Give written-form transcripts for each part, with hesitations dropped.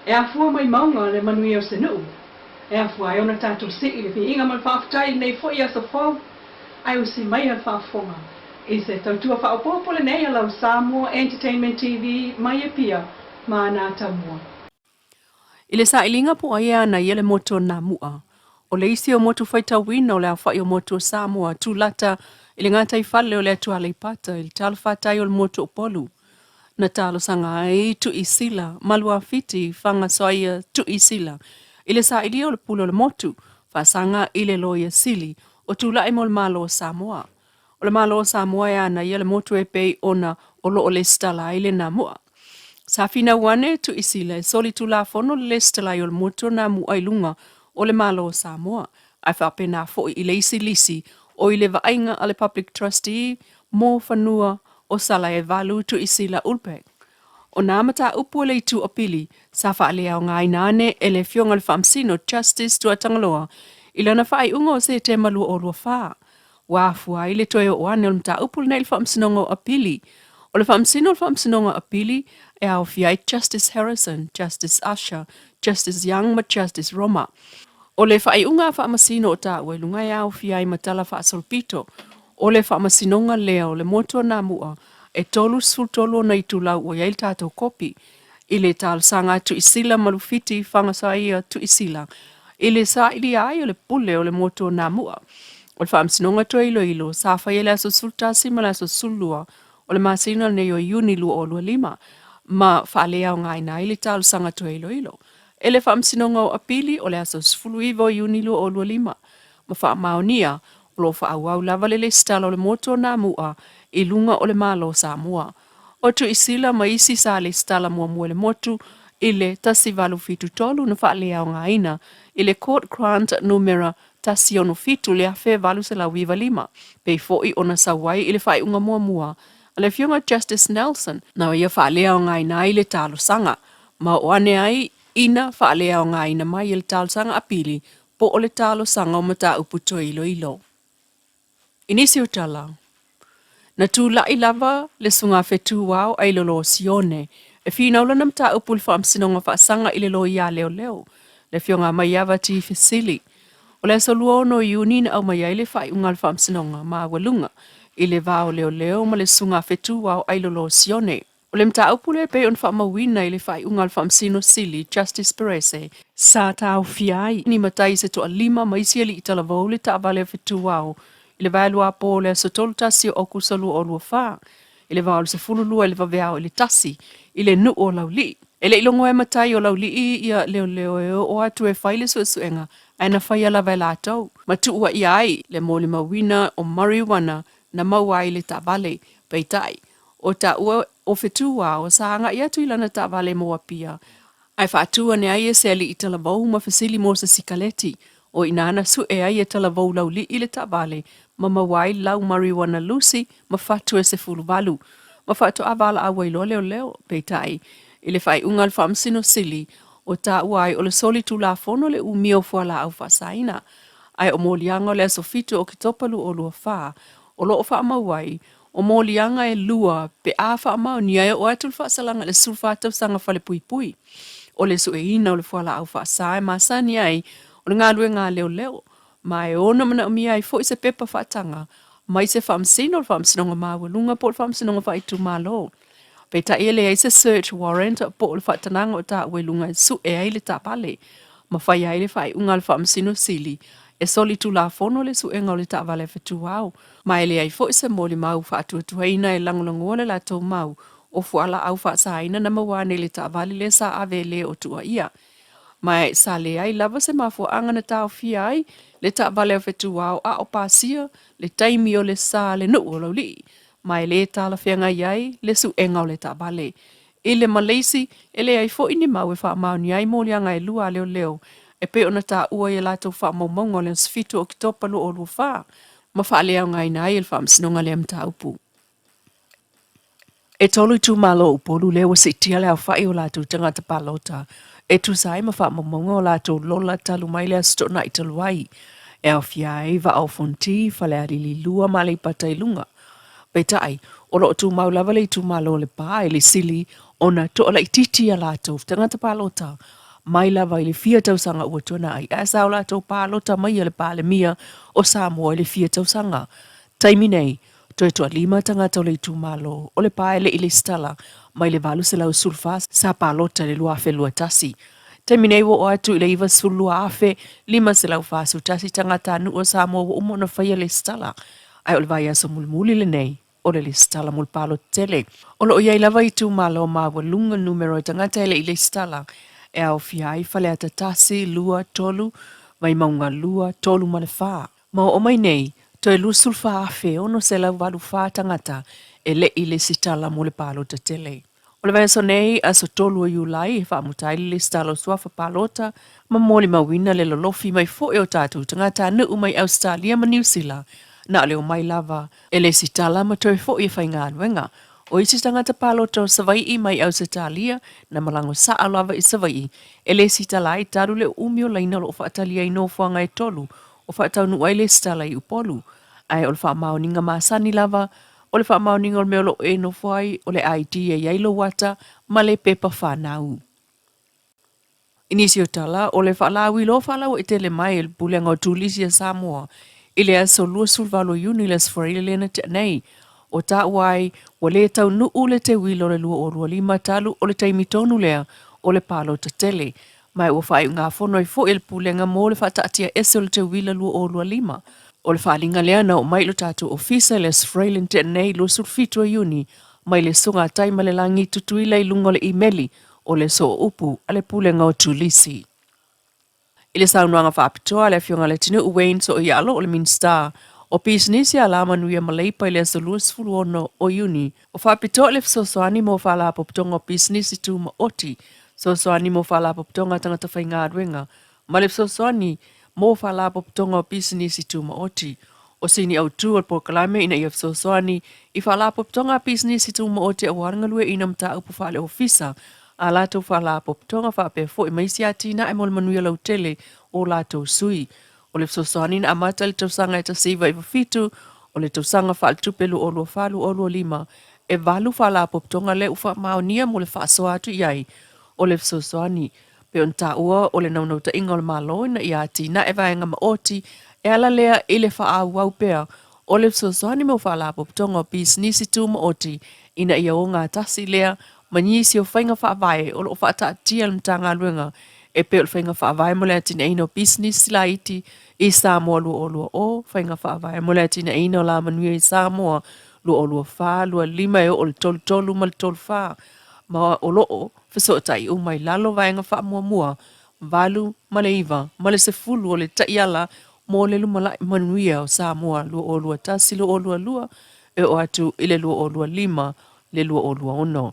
E afua mai mauga le manuia o se nuu, e afua ai ona tatou sii le viiga ma le faafetai i lenei foi aso fou, ae usi maia le faafofoga i se tautua faaopoopo lenei a lau Samoa Entertainment TV mai Apia ma ana atamua. I le sailiga po o ai e ana ia le motu o Namu'a, o le isi o motu faitauina o le aofai o motu o Samoa tulata i le gataifale o le atu Aleipata i le talafatai o le motu o Upolu. Na talosaga ai Tuisila Maluafiti Fagasoaia Tuisila i le sailia o le pule o le motu, faasaga i le Loia Sili o tulai mo le Malo o Samoa. O le Malo o Samoa e ana ia le motu e pei ona o lo o lesitala ai le Namu'a. Sa finau ane Tuisila e solitulafono le lesitala ai o le motu o Namu'a i luga o le Malo o Samoa, ae faapena foi i le isi lisi o i le vaaiga a le Public Trustee mo fanua o Salaevalu Tuisila Ulbeck. O nā mataupu a le itu apili sa faaleaogaina ane e le Afioga i le Faamasino Justice Tuatagaloa i lana faaiuga o Setema 2024, ua afua ai le toe oo ane o le mataupu lenei i le Faamasinoga o Apili. O le Faamasino o le Faamasinoga o Apili e aofia ai Justice Harrison, Justice Usher, Justice Young ma Justice Roma. O le faaiuga a Faamasino o taua i luga e aofia ai ma tala faasolopito o le Faamasinoga lea o le motu o Namu'a e 33 ona itulau ua i ai le tatou kopi i le talosaga a Tuisila ma Lufiti Fagasaia Tuisila i le sailia ai o le pule o le motu o Namu'a. O le Faamasinoga toe iloilo sa faia i le aso 11 ma le aso 12 o le masina lenei o Iuni 2025 ma faaleaogaina ai le talosaga toe iloilo e le Faamasinoga o Apili o le aso 19 o Iuni 2025 ma faamaonia o lo o faaauau lava le lesitala o le motu o Namu'a i luga o le Malo o Samoa. O Tuisila ma isi sa lesitala muamua i le motu i le 1873 na faaleaogaina i le Court Grant numera 167 le 1895, pei foi ona sau ai i le faaiuga muamua a le Afioga Justice Nelson, na ia faaleaogaina ai le talosaga ma oo ane ai ina faaleaogaina mai e le talosaga apili po o le talosaga o mataupu toe iloilo. I nisi o tala, na tulai lava le sugafetuao ailolo o Sione e finau lana mataupu i le Faamasinoga Faasaga i le Loia Leoleo, le Afioga a Maiava T. Fesili. O le aso 26 o Iuni na aumai ai le faaiuga a le Faamasinoga Maualuga i le va o leoleo ma le sugafetuao ailolo o Sione. O le mataupu lea e pei ona faamauina i le faaiuga a le Faamasino Sili, Justice Perese, sa taofia ai ni matai se toalima ma isi alii talavou le taavale a fetuao i le vaeluapo o le aso 31 o Aokuso 2024 i le va o le 12 i le vaveao i le 1 i le nuu o Laulii. E le i logoa e matai o Laulii ia leoleo e oo atu e fai le suesuega ae na faia lava e latou ma tuuaia ai le molimauina o marijuana na maua ai le taavale. Peitai, O taua o Fetuao sa agai atu i lana taavale mo Apia, ae faatu ane ai e se alii talavou ma fesili mo se sikaleti. O i ina na sue ai e talavou laulii le taavale ma maua ai lau marijuana lusi ma fatu e 18 ma faatoa valaau ai loa leoleo. Peitai, i le faaiuga a le Faamasino Sili, o taua ai o le solitulafono le umia o fualaau faasaina, ae o moliaga o le aso 7 o Oketopa 2024 o lo o faamau ai O moliaga e lua pe a faamaonia e oo atu le faasalaga i le 14 tausaga falepuipui. O le sueina o le fualaau faasa e masani ai o le galuega a leoleo, ma e ono manaomia ai foi se pepa faataga mai se faamasino o le Faamasinoga Maualuga po o le Faamasinoga Faaitumalo. Peitai e leai se search warrant po o le faatanaga o taua i luga e sue ai le taavale ma faia ai le faaiuga a le Faamasino Sili e solitulafono le suega o le taavale a fetuao ma e leai foi se molimau faatuatuaina e lagolagoa le latou mau o fualaau faasaina na maua ane i le taavale lea sa ave e le o tuuaia. Ma e sa leai lava se mafuaaga na taofia ai le taavale a fetuao a o pasia le taimi o le sa le nuu o Laulii ma e le talafeagai ai le suega o le taavale. I le Maleisi, e leai foi ni mau e faamaonia ai moliaga e lua a leoleo e pei ona taua i a latou faamaumauga o le aso 7 o Oketopa 2024 ma faaleaogaina ai e le Faamasinoga lea mataupu. E tolu itumalo o Upolu lea ua siitia le aofai o latou tagata palota e tusa ai ma faamaumauga o latou lola talu mai le Aso Toonai talu ai, e aofia ai Vaa o Fonoti, Falealili 2 ma Aleipata i Luga. Peitai, o lo o tumau lava le itumalo o Lepa i le sili ona toalaitiiti a latou tagata palota mai lava i le fia tausaga ua tuanai, ae sa o latou palota maia le Palemia o Samoa i le fia tausaga. Taimi nei, toe toalima tagata o le itumalo o Lepa e le i lesitala mai le 814 sa palota i le 2021. Taimi nei ua oo atu i le 92,541 tagatanuu o Samoa ua uma ona faia lesitala, ae o le vaiaso mulimuli lenei o le lesitala mo le palota tele. O lo o i ai lava itumalo maualuga numera o tagata e le i lesitala e aofia ai Faleata 1, 2, 3, Vaimauga 2, 3 ma le 4. Ma oo mai nei, toe 24,684 tagata e le i lesitala mo le palota tele. O le vaiaso nei, aso 3 o Iulai, e faamuta ai le lesitala o suafa palota ma molimauina le lolofi mai foi o tatou tagatanuu mai Ausetalia ma Niu Sila, na o le omai lava e lesitala ma toe foi e faigaluega. O isi tagata palota o Savai'i mai Ausetalia na malago sa'a lava i Savai'i e lesitala ai talu le umi o laina o lo o faatali ai nofoaga e tolu o faataunuu ai lesitala i Upolu. Ae o le faamaoniga masani lava o le faamaoniga o le mea o lo o e nofo ai, o le ID e i ai lou ata ma le pepa fanau. I nisi o tala, o le faalauiloa faalauaitele mai e le Pulega o Turisi a Samoa i le aso 28 o Iuni le Aso Faraile lea na tea nei, o taua ai ua lē taunuu le teuila o le 2025 talu o le taimi tonu lea o le palota tele, ma ua faaiugafono ai foi e le Pulega mo le faataatiaese o le teuila 2025. O le faaaliga lea na oo mai i lo tatou Ofisa i le Aso Faraile na tea nei 27 o Iuni mai le Susuga Taimalelagi Tutuila i luga o le imeli o le sooupu a le Pulega o Turisi. I le saunoaga faapitoa a le Afioga i le Atunuu Wayne Sooialo o le Minisita o Pisinisi Alamanuia ma Leipa i le aso 26 o Iuni, o faapitoa le fesoasoani mo Faalapotopotoga o Pisinisi Tumaoti, fesoasoani mo Faalapotopotoga a Tagata Faigaluega, ma le fesoasoani mo Faalapotopotoga o Pisinisi Tumaoti. O sini autu o le polokalame ina ia fesoasoani i Faalapotopotoga a Pisinisi Tumaoti aua le galueaiina o mataupu faale-ofisa a latou faalapotopotoga faapea foi ma isi atinae mo le manuia lautele o latou sui. O le fesoasoani na amata i le tausaga e 1997, o le tausaga faaletupe 2024/2025, e valu faalapotopotoga lea ua faamaonia mo le faasoa atu i ai o le fesoasoani. Pei ona taua o le naunautaiga o le Malo ina ia atinae vaega maoti e ala lea i le faaauau pea o le fesoasoani mo faalapotopotoga o pisinisi tumaoti ina ia ogatasi lea ma nisi o faiga faavae o lo o faataatia e le Matagaluega e pei o le Faiga Faavae mo le Atinaeina o Pisinisi Laiti i Samoa 2020, Faiga Faavae mo le Atinaeina o Lamanuia i Samoa 2024, 25 e oo i le 33 ma le 34, ma o lo o fesootai uma i lalo vaega faamuamua 8 ma le 9 ma le 10 o le Taiala mo le Lumanai Manuia o Samoa 2021-2022 e oo atu i le 2025 le 2026.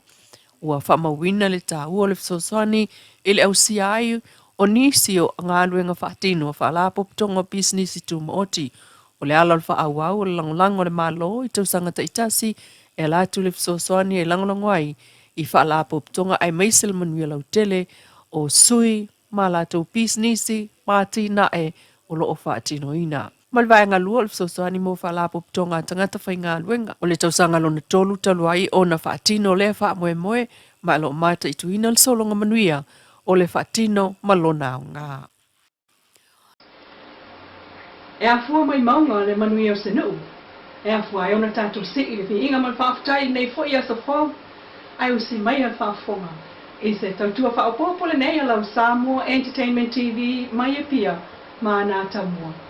Ua faamauina le taua o le fesoasoani i le ausia ai o nisi o galuega faatino a Faalapotopotoga o Pisinisi Tumaoti. O le ala o le faaauau o le lagolago a le Malo i tausaga taitasi e ala atu le fesoasoani e lagolago ai i Faalapotopotoga aemaise le manuia lautele o sui ma latou pisinisi ma atinae o lo o faatinoina. Ma le vaega lua o le fesoasoani mo Faalapotopotoga a Tagata Faigaluega. O le tausaga lona tolu talu ai ona faatino lea faamoemoe ma o lo o mataituina le sologa manuia o le faatino ma lona aoga. E afua mai mauga le manuia o se nuu, e afua ai ona tatou sii le viiga ma le faafetai i lenei foi aso fou, ae usi maia le faafofoga i se tautua faaopoopo lenei a lau Samoa Entertainment TV mai Apia ma ana Atamua.